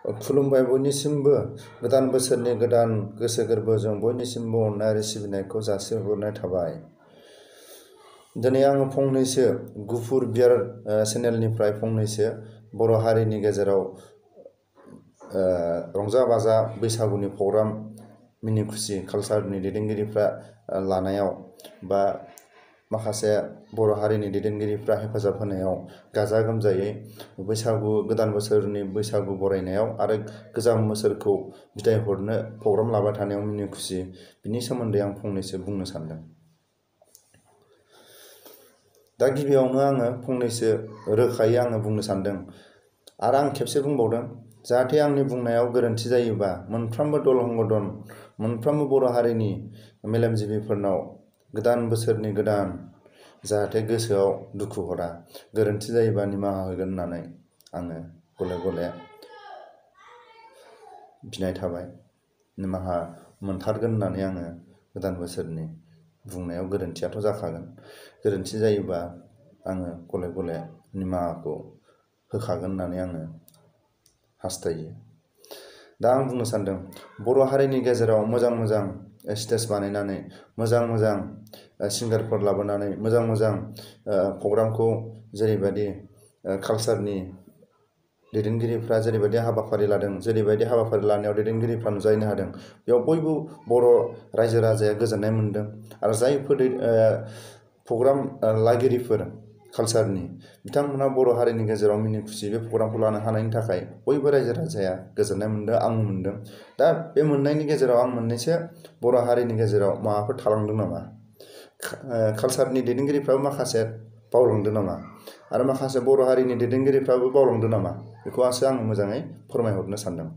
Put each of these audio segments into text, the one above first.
खुलुमबाय बयनिसिमबो गोदान बोसोरनि गोदान गोसो गोरबोजों बयनिसिमबो अननाय आरो सिबिनायखौ जासिहरनाय थाबाय। दिनै आङो फंनैसो गुफुर बियार चेनेलनिफ्राय फंनैसो बर' हारिनि गेजेराव रंजा बाजा बैसागुनि प्रग्राम मिनि खुसि कालचारनि दैदेनगिरिफ्रा लानायाव बा माखासे बर' हारिनि दैदेनगिरिफ्रा हेफाजाब होनायाव गाजा गोमजायै बैसागु गोदान बोसोरनि बैसागु बरायनायाव आरो गोजाम बोसोरखौ बिदाय हरनो प्रग्राम लाबाय थानायाव मिनि खुसि बिनि सोमोन्दै आं फंनैसो बुंनो सानदों। दा गिबियावनो आङो फंनैसो रोखायै आङो बुंनो सानदों आरो आं खेबसे बुंबावदों जाहाथे आंनि बुंनायाव गोरोन्थि जायोबा मोनफ्रोमबो दल हंगदन मोनफ्रोमबो बर' हारिनि मेलेमजिबिफोरनाव गोदान बोसोरनि गोदान जाहाथे गोसोआव दुखु हरा, गोरोन्थि जायोबा निमाहा होगोन होननानै आङो गले गले बिनाय थाबाय। निमाहा मोनथारगोन होननानै आङो गोदान बोसोरनि बुंनायाव गोरोन्थियाथ' जाखागोन, गोरोन्थि जायोबा आङो गले गले निमाहाखौ होखागोन होननानै आङो हास्थायो। दा आं बुंनो सानदों बर' हारिनि गेजेराव मोजां मोजां स्टेज बानायनानै मोजां मोजां सिंगारफोर लाबोनानै मोजां मोजां प्रग्रामखौ जेरैबायदि कालचारनि दैदेनगिरिफ्रा जेरैबायदि हाबाफारि लादों, जेरैबायदि हाबाफारि लानायाव दैदेनगिरिफ्रा नुजाहैनो हादों, बेयाव बयबो बर' रायजो राजाया गोजोननाय मोन्दों आरो जायफोर प्रग्राम लागिरिफोर कालचारनि बिथांमोना बर' हारिनि गेजेराव मिनि खुसि बे प्रग्रामखौ लानो हानायनि थाखाय बयबो रायजो राजाया गोजोननाय मोन्दों, आंबो मोन्दों। दा बे मोननायनि गेजेराव आं मोननैसो बर' हारिनि गेजेराव माबाफोर थालांदों नामा, कालचारनि दैदेनगिरिफ्राबो माखासे बावलांदों नामा आरो माखासे बर' हारिनि दैदेनगिरिफ्राबो बावलांदों नामा बेखौसो आं मोजाङै फोरमायहरनो सानदों।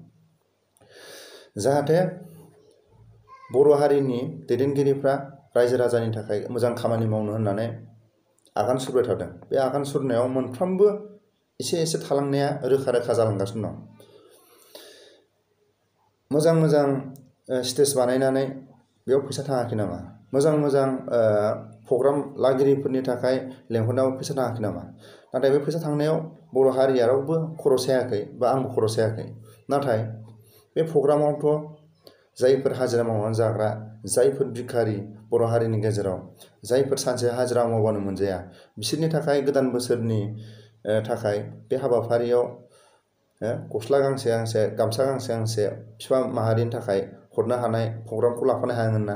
जाहाथे बर' हारिनि दैदेनगिरिफ्रा रायजो राजानि थाखाय मोजां खामानि मावनो होननानै आगान सुरबाय थादों। बे आगान सुरनायाव मोनफ्रोमबो एसे एसे थालांनाया रोखा रोखा जालांगासिनो दं। मोजां मोजां स्टेज बानायनानै बेयाव फैसा थाङाखै नामा, मोजां मोजां प्रग्राम लागिरिफोरनि थाखाय लेंहरनायाव फैसा थाङाखै नामा, नाथाय बे फैसा थांनायाव बर' हारिया रावबो खर' सायाखै बा आंबो खर' सायाखै। नाथाय बे प्रग्रामावथ' जायफोर हाजिरा मावनानै जाग्रा, जायफोर भिखारि बर' हारिनि गेजेराव, जायफोर सानसे हाजिरा मावबानो मोनजाया, बिसोरनि थाखाय गोदान बोसोरनि थाखाय बे हाबाफारियाव गस्ला गांसे गांसे गामसा गांसे गांसे बिफा माहारिनि थाखाय हरनो हानाय प्रग्रामखौ लाफानो हायामोन ना,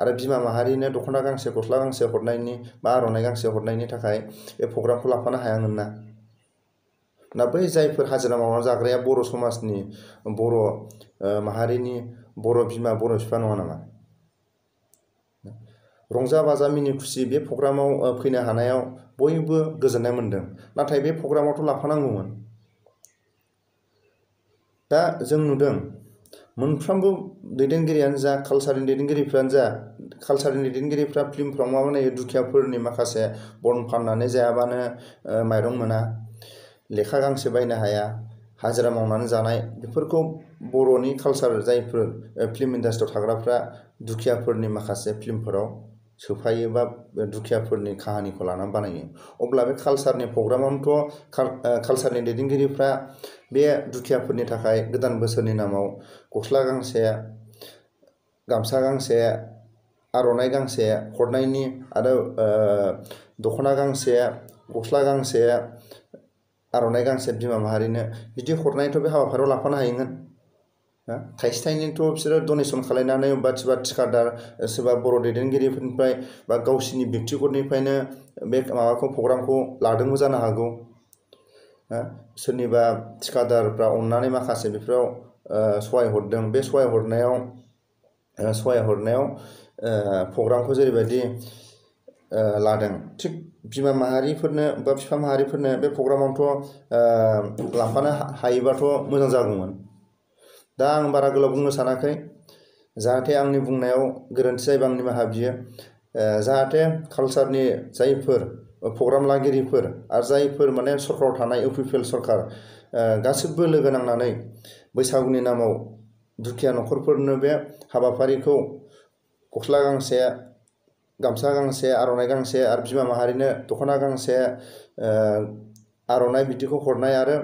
आरो बिमा माहारिनो दख'ना गांसे गस्ला गांसे हरनायनि बा आर'नाइ गांसे हरनायनि थाखाय बे प्रग्रामखौ लाफानो हायामोन ना। दा बै जायफोर हाजिरा मावनानै जाग्राया बर' समाजनि बर' माहारिनि बर' बिमा बर' बिफा नङा नामा? रंजा बाजा मिनि खुसि बे प्रग्रामाव फैनो हानायाव बयबो गोजोननाय मोन्दों, नाथाय बे प्रग्रामावथ' लाफानांगौमोन। दा जों नुदों मोनफ्रोमबो दैदेनगिरियानो जा, कालचारनि दैदेनगिरिफ्रानो जा, कालचारनि दैदेनगिरिफ्रा फिल्मफ्राव मा बानायो, दुखियाफोरनि माखासे बन फाननानै जायाबानो माइरं मोना, लेखा गांसे बायनो हाया, हाजिरा मावनानै जानाय, बेफोरखौ बर'नि कालचार जायफोर फिल्म इन्डास्ट्रियाव थाग्राफ्रा दुखियाफोरनि माखासे फिल्मफोराव सोफायो बा दुखियाफोरनि काहानिखौ लानानै बानायो। अब्ला बे कालचारनि प्रग्रामावनोथ' कालचारनि दैदेनगिरिफ्रा बे दुखियाफोरनि थाखाय गोदान बोसोरनि नामाव गस्ला गांसे गामसा गांसे आर'नाइ गांसे हरनायनि आरो दख'ना गांसे गस्ला गांसे आर'नाइ गांसे बिमा माहारिनो बिदि हरनायथ' बे हाबाफारियाव लाफानो हायोमोन। थाइसे थाइनैथ' बिसोरो डनेसन खालायनानै बा सोरबा थिखादार सोरबा बर' दैदेनगिरिफोरनिफ्राय बा गावसिनि व्यक्तिगतनिफ्रायनो बे माबाखौ प्रग्रामखौ लादोंबो जानो हागौ। सोरनिबा थिखादारफ्रा अननानै माखासे बेफोराव सहाय हरदों, बे सहाय हरनायाव प्रग्रामखौ जेरैबायदि लादों, थिग बिमा माहारिफोरनो बा बिफा माहारिफोरनो बे प्रग्रामावथ' लांफानो हायोबाथ' मोजां जागौमोन। दा आं बारा गोलाव बुंनो सानाखै, जाहाथे आंनि बुंनायाव गोरोन्थि जायोबा आं निमाहा बियो। जाहाथे कालचारनि जायफोर प्रग्राम लागिरिफोर आरो जायफोर माने सरकाराव थानाय इउपिपिएल सरकार गासिबो लोगो नांनानै बैसागुनि नामाव दुखिया न'खरफोरनो बे हाबाफारिखौ गस्ला गांसे गामसा गांसे आर'नाइ गांसे आरो बिमा माहारिनो दख'ना गांसे आर'नाइ बिदिखौ हरनाय आरो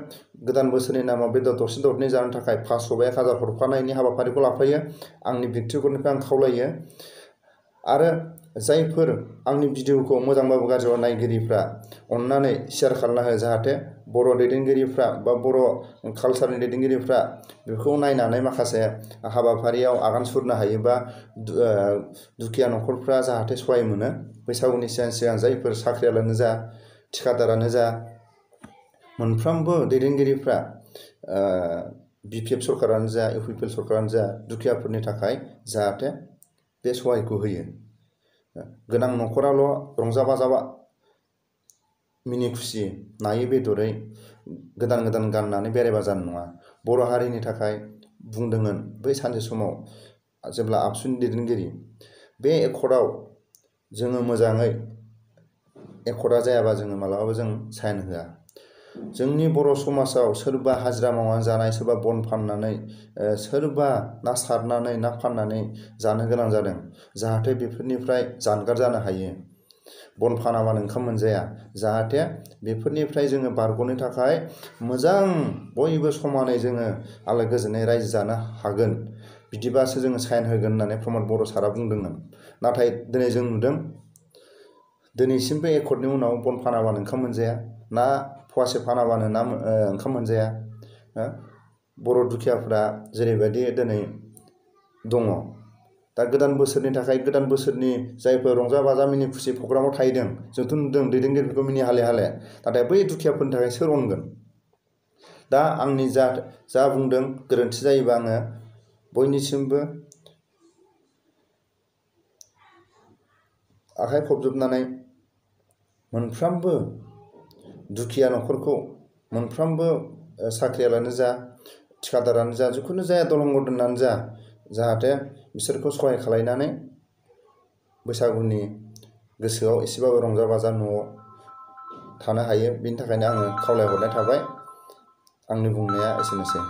गोदान बोसोरनि नामाव बेदर दरसे दरनै जानो थाखाय 500 बा 1000 हरफानायनि हाबाफारिखौ लाफायो। आंनि व्यक्तिगतनिफ्राय आं खावलायो। आरो जायफोर आंनि भिडिअखौ मोजांबाबो गाज्रिबाबो नायगिरिफ्रा अननानै शेयार खालामना हो, जाहाथे बर' दैदेनगिरिफ्रा बा बर' कालसारनि दैदेनगिरिफ्रा बेखौ नायनानै माखासे हाबाफारियाव आगान सुरनो हायोबा दुखिया न'खरफ्रा जाहाथे सहाय मोनो। बैसागुनि सिगां सिगां जायफोर साख्रियालानो जा थिखादारानो जा मोनफ्रोमबो दैदेनगिरिफ्रा BPF सरकारानो जा UPPL सरकारानो जा दुखियाफोरनि थाखाय जाहाथे बे सहायखौ होयो। गोनां न'खराल' रंजा बाजा मिनि खुसि नायै बेदरै गोदान गोदान गाननानै बेरायबा जानाय नङा। बर' हारिनि थाखाय बुंदोंमोन बै सानसे समाव जेब्ला आबसुनि दैदेनगिरि बे एकर्डआव जोङो मोजाङै एकर्डआ जायाबा जोङो मालाबाबो जों साइन होआ। जोंनि बर' समाजाव सोरबा हाजिरा मावनानै जानाय, सोरबा बन फाननानै, सोरबा ना सारनानै ना फाननानै जानो गोनां जादों। जाहाथे बेफोरनिफ्राय जानगार जानो हायो। बन फानाबानो ओंखाम मोनजाया। जाहाथे बेफोरनिफ्राय जोङो बारग'नो थाखाय मोजां बयबो समानै जोङो आलो गोजोनै रायजो जानो हागोन। बिदिबासो जोङो साइन होगोन होननानै प्रमद बर' सारा बुंदोंमोन। नाथाय दिनै जों नुदों दिनैसिमबो एकर्डनि उनाव बन फानाबानो ओंखाम मोनजाया, ना फवासे फानाबानो ओंखाम मोनजाया। बर' दुखियाफ्रा जेरैबायदि दिनै दङ। दा गोदान बोसोरनि थाखाय गोदान बोसोरनि जायफोर रंजा बाजा मिनि खुसि प्रग्रामाव थाहैदों, जोंथ' नुदों दैदेनगिरिफोरखौ मिनि हाले हाले। नाथाय बै दुखियाफोरनि थाखाय सोर अनगोन? दा आंनि जा बुंदों गोरोन्थि जायोबा आङो बयनिसिमबो आखाइ खबजोबनानै मोनफ्रोमबो दुखिया न'खरखौ, मोनफ्रोमबो साख्रियालानो जा थिखादारानो जा जिखुनु जाया दलं गदनानो जा, जाहाथे बिसोरखौ सहाय खालायनानै बैसागुनि गोसोआव एसेबाबो रंजा बाजा न'आव थानो हायो। बेनि थाखायनो आङो खावलायहरनाय थाबाय। आंनि बुंनाया एसेनोसै।